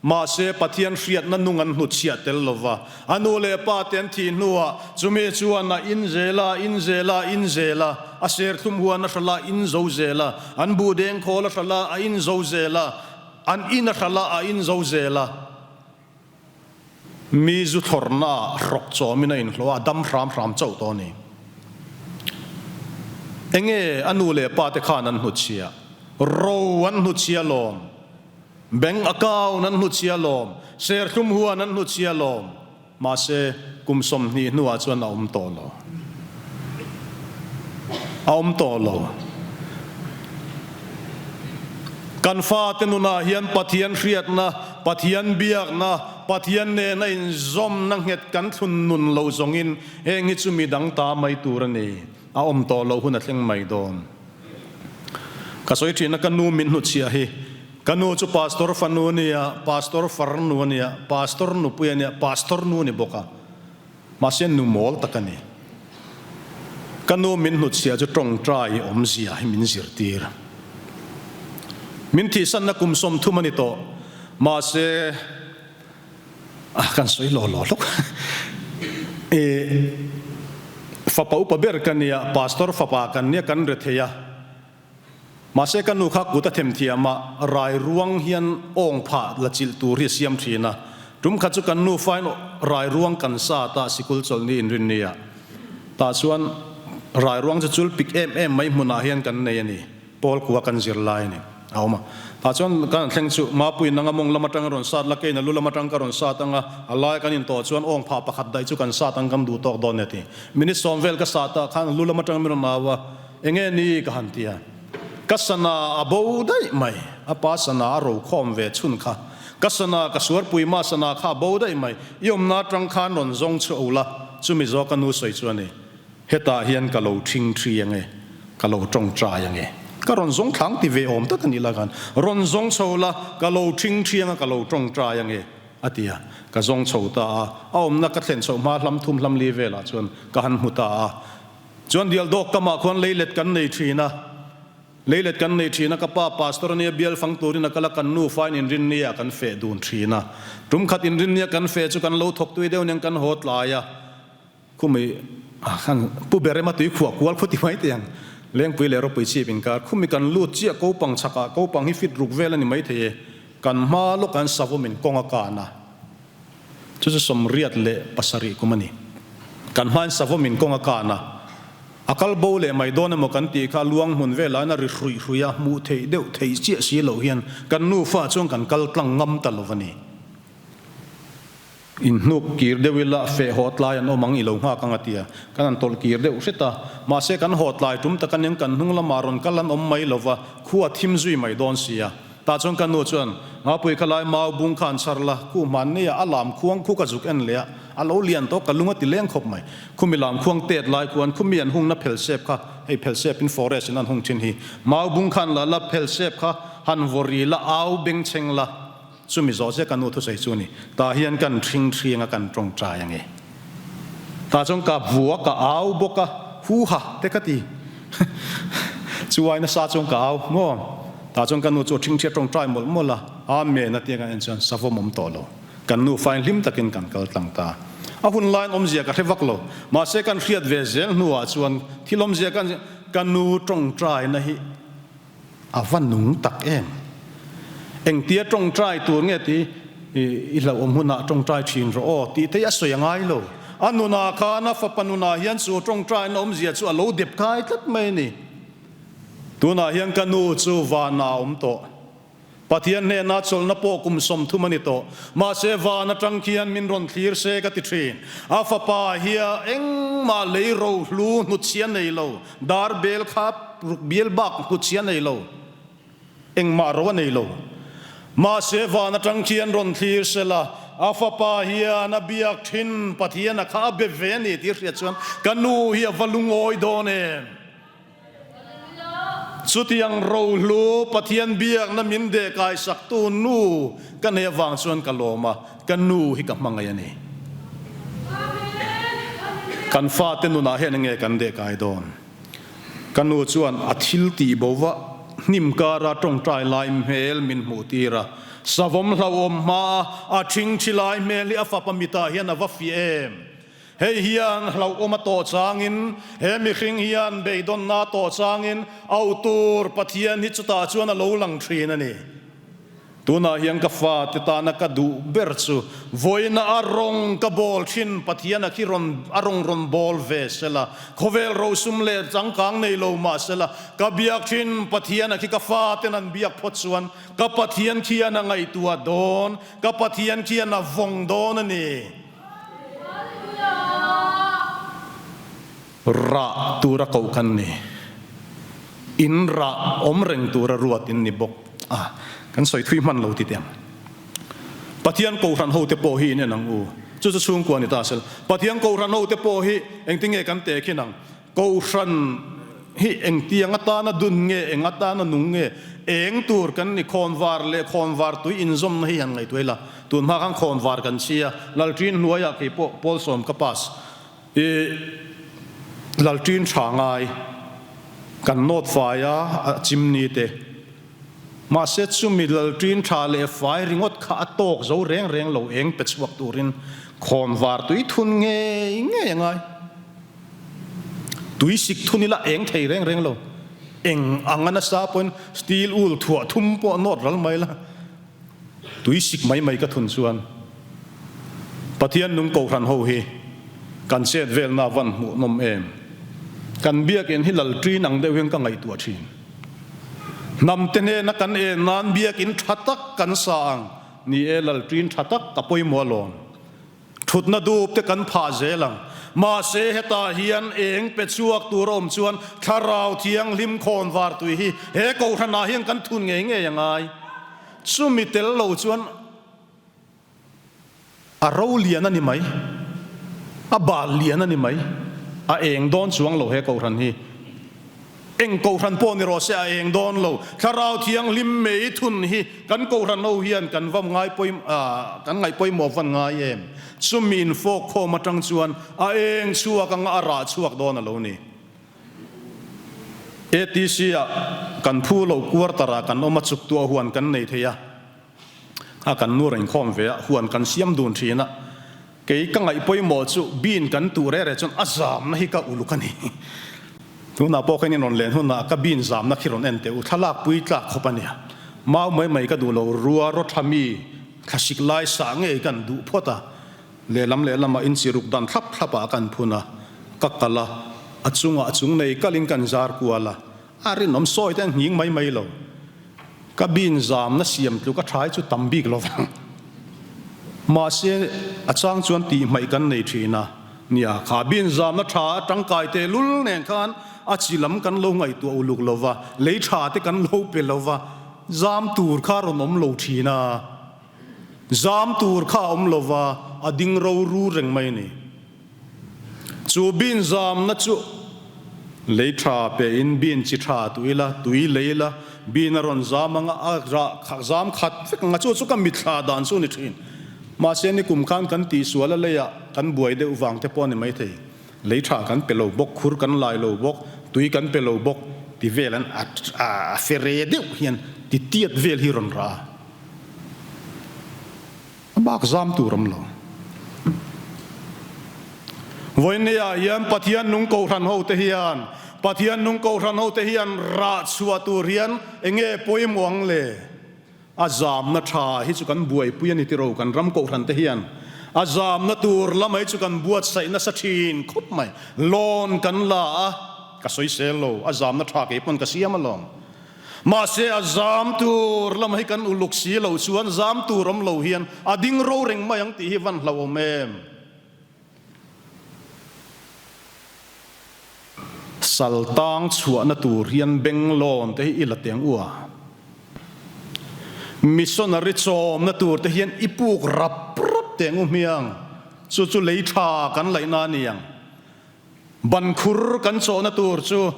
mahse Pathian hriatna nung an hnutchhiah tel lo va. A nu leh pa te an thih hnuah chumi chuan a in zel a, in zel a, in zel a, a serthlum huan a hralh a, in zo zel a, an buhdeng khawl a hralh a, a in zo zel a, an in a hralh a, a in zo zel a. Mi zu thlawrna ah hrawk chawmin a inhlawh a, a dam hram hram chauh tawh a ni. Enge a nu leh pa te khan an hnutchhia? Ro an hnutchhia lawm. Bank account an hnutchhia lawm. Serthlum huan an hnutchhia lawm. Mahse, kum 20 hnuah chuan a awm tawh lo. A awm tawh lo. Kan fate nunah hian Pathian hriatna, Pathian biakna, Pathian nena inzawmna nghet kan thlun nun lo zawngin heng hi chu mi dang ta mai tur a ni. A awm tawh loh hun a thleng mai dawn. Ka sawi thin a, ka nu min hnutchhiah hi. Ka nu chu Pastor fanu a nia, Pastor farnu a nia, Pastor nupui a nia, Pastor nu a ni bawk a. Mahse nu mawl tak a ni. Ka nu min hnutchhiah chu tawngtai awmzia hi min zirtir. Min thihsanna kum 30 a ni tawh. Mahse ah kan sawi law law hlawk. E fapa upa ber ka nia, pastor fapa kan nia kan re thei a. Mahse ka nu kha kut a themthiam a, rai ruang hian awng phah la chilh tur hi a siam thin a. Tum khat chu kan nu fain rai ruang kan sat a, sikul chawlhni inrinni ah. Tah chuan rai ruang chu chul pik em em mai hmunah hian kan nei a ni, Paul kua kan zir lai a ni, a awm a. Tah chuan kan thleng chu Mapuiin nanga mawng lam atang a rawn sat la, keiin a lu lam atang ka rawn sat ang a, a lai kan intawh chuan awng phah pakhat daih chu kan sat ang kan duh tawk dawn a ti. Minute 10 vel ka sat ah khan a lu lam atang min rawn au a. Enge ni ka han ti a, ka sana a bo daih mai, a pa sana a ro khawm ve chhun kha, ka sana ka suarpui mah sana kha a bo daih mai, i awmna atang khan rawn zawng chu o la, chumi zawk ka nu sawi chu a ni, hetah hian ka lo thing thi ange, ka lo tawngtai ange, ka rawn zawng thlang ti ve awm tak a nih la khan, rawn zawng chho la, ka lo thing thi anga ka lo tawngtai ange a ti a, ka zawng chho ta a, a awmna ka thlen chhoh hma hlam thum hlam li velah chuan ka han hmu ta a. Chuan Dialdawk kamah khuan leilet kan nei thin a, leilet kan nei thin a, ka pa pastor ania bial fang turin a kal a, kan nufa in inrinni ah kan feh dun thin a, tum khat inrinni a kan feh chu kan lo thawk tui deuh nen kan haw tlai a, khumi khan pu ber ema tui khuah kual khuti mai teh ang, Lengpui leh Ropui chhip inkar, khumi kan lut chiah kopang chhakah kopang hi fit ruk vel a ni maithei e, kan hma lawk an savawm in kawng a kan a. Chu chu 87 kum a ni. Kan hmain savawmin kawng a kan a, a kal bo leh mai dawn emaw kan tih kha luang hmun velah in a ri hruih hruih a, hmuh theih deuh theih chiah si loh hian kan nufa chuan kan kal tlang ngam ta lo a ni. Inhnuk kir deuh ila feh haw tlai an awm ang i lo nghak ang a ti a, kan han tawlh kir deuh hret a. Mahse kan haw tlai tum tak aniang kan hnung lamah rawn kal an awm mai lo va, khua thim zui mai dawn si a. Tah chuan ka nu chuan, Ngapui kha lai mau bung kha an chhar la, khu hman nei ah a lam khuang khu ka zuk en leh a, a lo lian tawh ka lung a ti leng khawp mai. Khumi lam khuang tet lai khuan khumi an hungna phel sep kha, hei phel sep in forest in an hung thin hi, mau bung kha an la la, phel sep kha han vaw ri la, au beng chheng la, chumi zawh zia ka nu thusawi chu a ni. Tah hian kan thring thring a kan tawngtai ange. Tah chuan ka vua ka au bawk a, hu ha te ka ti. Chu ai nasa chuan ka au maw? Tah chuan ka nu chu a thingthia tawngtai mawlh mawlh a, Amen a tia kan en chuan savawm awm tawh lo. Kan nu fain hlim takin kan kal tlang ta. A hun laiin awmzia ka hre vak lo. Mahse kan hriat ve zel hnuah chuan thil awmzia kan ka nu tawngtaina hi a va nung tak em? Engtia tawngtai tur nge ti i hlauhawm hunah tawngtai thin rawh aw tih te hi a sawi a ngai lo. A nunah khan a fapa nunah hian chu tawngtaina awmzia chu a lo dep kai tlat mai a ni. Tunah hian ka nu chu vanah a awm tawh. Pathian hnena chawlhna pawh kum 30 a ni tawh. Mahse van atang khian min rawn thlir se ka ti thin. A fapa hia engmah lei rohlu hnutchhia nei lo, dar bel kha ruk bial bak hnutchhia nei lo, engmah ro a nei lo. Mahse van atang khian rawn thlir se la, a fapa hian a biak thin Pathian a kha a be ve a ni tih hriat chuan ka nu hi a va lungawi dawn em? Chutiang rohlu Pathian biakna min dehkaisaktu nu ka nei avang chuan ka lawm a, ka nu hi ka hmangaih a ni. Kan fate nunah hian enge kan dehkai dawn? Ka nu chuan a thil tih bo va hnim kara tawngtai lai hmel min hmuh tir a, savawm hlauhawm hmaa a thingthi lai hmel hi a fapa mitah hian a va fiah em? Hei hian hlauhawm a tawh changin, he mihring hian beidawnna a tawh changin auh tur Pathian hi chutah chuan a lo lang thin a ni. Tunah hian ka fate tana ka duh ber chu vawiina a rawng ka bawl thin Pathian a khi rawn a rawng rawn bawl ve sela, khawvel rosum leh changkang nei lo mah sela, ka biak thin Pathian a khi ka faten an biak phawt chuan ka Pathian khian a ngaihtuah dawn, ka Pathian khian a vawng dawn a ni. Rah tura koh kan ni. In rah awm reng tura ruat in ni bawk a, kan sawi thui hman lo ti teh ang. Pathian Kohhran hote pawh hi in en ang u. Chu chu chhungkua ni ta sel. Pathian Kohhran hote pawh hi engtinge kan teh khin ang? Kohhran hi engtiang atana dun nge, eng atana nung nge, eng tur kan ni, khawnvar leh khawnvar tui inzawmna hi han ngaihtuah ila. Tun hma khan khawnvar kan chhi a, Lalṭin hnuaiah kei pawh Pawlsawm ka pass i Lalṭin tha ngai kan nawt fai a, a chimni te. Mahse chumi Lalṭin tha leh fai ringawt kha a tawk zo reng reng lo eng pe chhuak turin khawnvar tui thun ngei ngei a ngai. Tui sik thun ila eng thei reng reng lo. Eng ang a nasa pawhin steel wool thuah thum pawh nawt ral mai la, tui sik mai mai ka thun chuan Pathian nung Kohhran ho hi kan chet velna van hmuhnawm em? Kan biakinn hi lalṭin ang deuh hian ka ngaihtuah ṭhin. Hnamte hnena kan en nan biakinn ṭha tak kan sa ang, ni e lalṭin ṭha tak a pawimawh alawm. Thutna dup te kan phah zel ang. Mahse hetah hian eng pe chhuak tur a awm chuan Thlarau Thianghlim khawnvar tui hi he Kohhranah hian kan thun ngei ngei a ngai. Chumi tel lo chuan a ro lian a ni mai, a bal lian a ni mai, a eng dawn chuang lo he Kohhran hi. Eng Kohhran pawh ni rawh se a eng dawn lo. Thlarau Thianghlim mei thun hi kan Kohhran ho hian kan va ngai pawi kan ngaih pawimawh van ngai em? Chumi infawk khawm atang chuan a eng chhuak anga a rah chhuak dawn a lo ni. ATC ah kan phu lo quarter ah kan awm a chuktuah huan kan nei thei a, a kan nu reng khawm ve a, huan kan siam dun thin a. Kei ka ngaih pawimawh chu bean kan tuh reh reh chuan a zamna hi ka uluk a ni. Tunah pawh khan in rawn len hunah ka bean zamna khi rawn en teh u, thlalak pui tlak khawp a nia. Mau mai mai ka duh lo, rua raw tha mi thlasik lai sah ngei kan duh phawt a, lehlam lehlamah in chi ruk dan thlap thlapah kan phun a, ka kal a, a chungah chung nei kalin kan zar kual a, a rinawm sawi te an nghing mai mai lo. Ka bin zamna siam tluk a tha hi chu tam bik lo vang. Mahse, a chang chuan tih hmaih kan nei thin a. Nia, kha bin zamna tha a tangkai teh lul nen khan a chi lam kan lo ngaihtuah uluk lo va, lei tha te kan lo pe lo va, zam tur kha rawn awm lo thin a. Zam tur kha a awm lo va, a ding ro ru reng mai a ni. Chu bin zamna chu lei tha pe in bin chi tha tui la, tui lei la, bin a rawn zam anga a rah zam khat vek anga chu chu ka mitthla dan chu a ni thin. Mahse nikum khan kan tihsual a leiah kan buai deuh vang te pawh a ni maithei. Lei tha kan pe lo bawk, khur kan lai lo bawk, tui kan pe lo bawk ti vel an a fere deuh hian ti tiat vel hi rawn rah a. A bak zam tur awm lo. Vawinia hian Pathian nung Kohhran hote hian Pathian nung Kohhran hote hian rah chhuah tur hian enge pawimawh ang le? A zamna tha hi chu kan buaipui a ni tiro kan ram Kohhran te hian a zamna tur lamai chu kan buatsaih nasa thin khawp mai. Loan kan la a, ka sawisel lo, a zamna tha kei pawn ka siam alawm. Mahse a zam tur lam hi kan uluk si lo chuan zam tur awm lo hian a ding ro reng mai ang tih hi van hlauhawm em? Sal tang chhuahna tur hian benglawn te hi i la teng u a. Missionary chawmna tur te hian i puk rap rap teng u hmiang. Chu chu lei tha kan laihna a ni ang. Bankhur kan chawhna tur chu.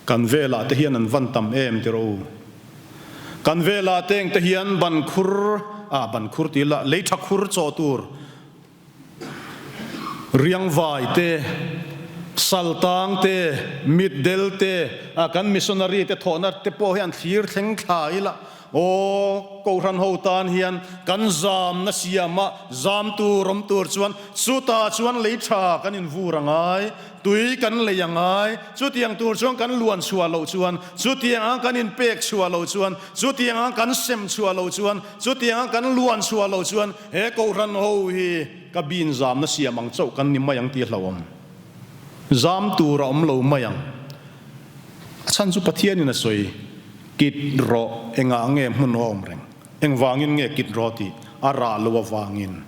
Kan velah te hian an van tam em ti rawh u. Kan velah te eng te hian ban khur, ah ban khur ti ila, lei tha khur chaw tur, riangvai te, saltang te, mitdel te, ah kan missionary te thawhna te pawh hian thlir thleng thla ila, Aw, Kohhran ho tan hian kan zamna siama zam tur awm tur chuan chutah chuan lei tha kan invur a ngai, tui kan lei a ngai, chutiang tur chuan kan luan chhuah loh chuan, chutiang ang kan inpek chhuah loh chuan, chutiang ang kan sem chhuah loh chuan, chutiang ang kan luan chhuah loh chuan he Kohhran ho hi ka bin zamna siam ang chauh kan ni mai ang tih a hlauhawm. Zam tur a awm lo mai ang. A chhan chu Pathianin a sawi, Kit rawh, engah nge hmun a awm reng? Engvangin nge kit rawh tih a rah lo avangin?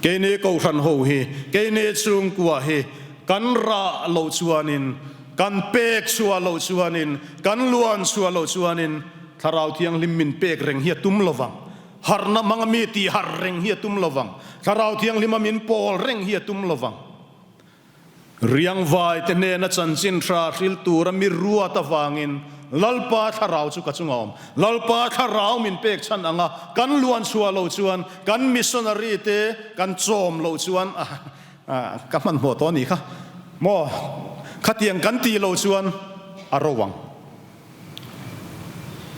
Keini Kohhran ho hi, keini chhungkua hi kan rah loh chuanin, kan pek chhuah loh chuanin, kan luan chhuah loh chuanin Thlarau Thianghlim min pek reng hi a tum lo vang. Harhna hmanga mi tih harh reng hi a tum lo vang. Thlarau Thianghlima min pawl reng hi a tum lo vang. Riangvai te hnena chanchin hra hril tura mi ruat avangin Lalpa thlarau chu ka chunga awm. Lalpa thlarau min pek chhan anga kan luan chhuah loh chuan, kan missionary te kan chawm loh chuan, ka hmanhmawh tawh a nih kha maw, khatiang kan tih loh chuan a ro ang.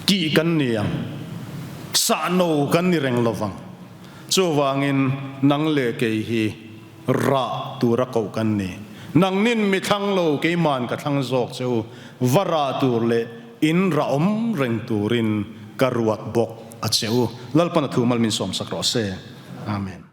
Tih kan ni ang, sahno kan ni reng lovang. Chuvangin nang leh kei hi rah tura koh kan ni. Nangnin mi thlang lo, keiman ka thlang zawk che u, va rah tur leh in rah awm reng turin ka ruat bawk a che u. Lalpan a thu mal min sawmsak rawh se. Amen.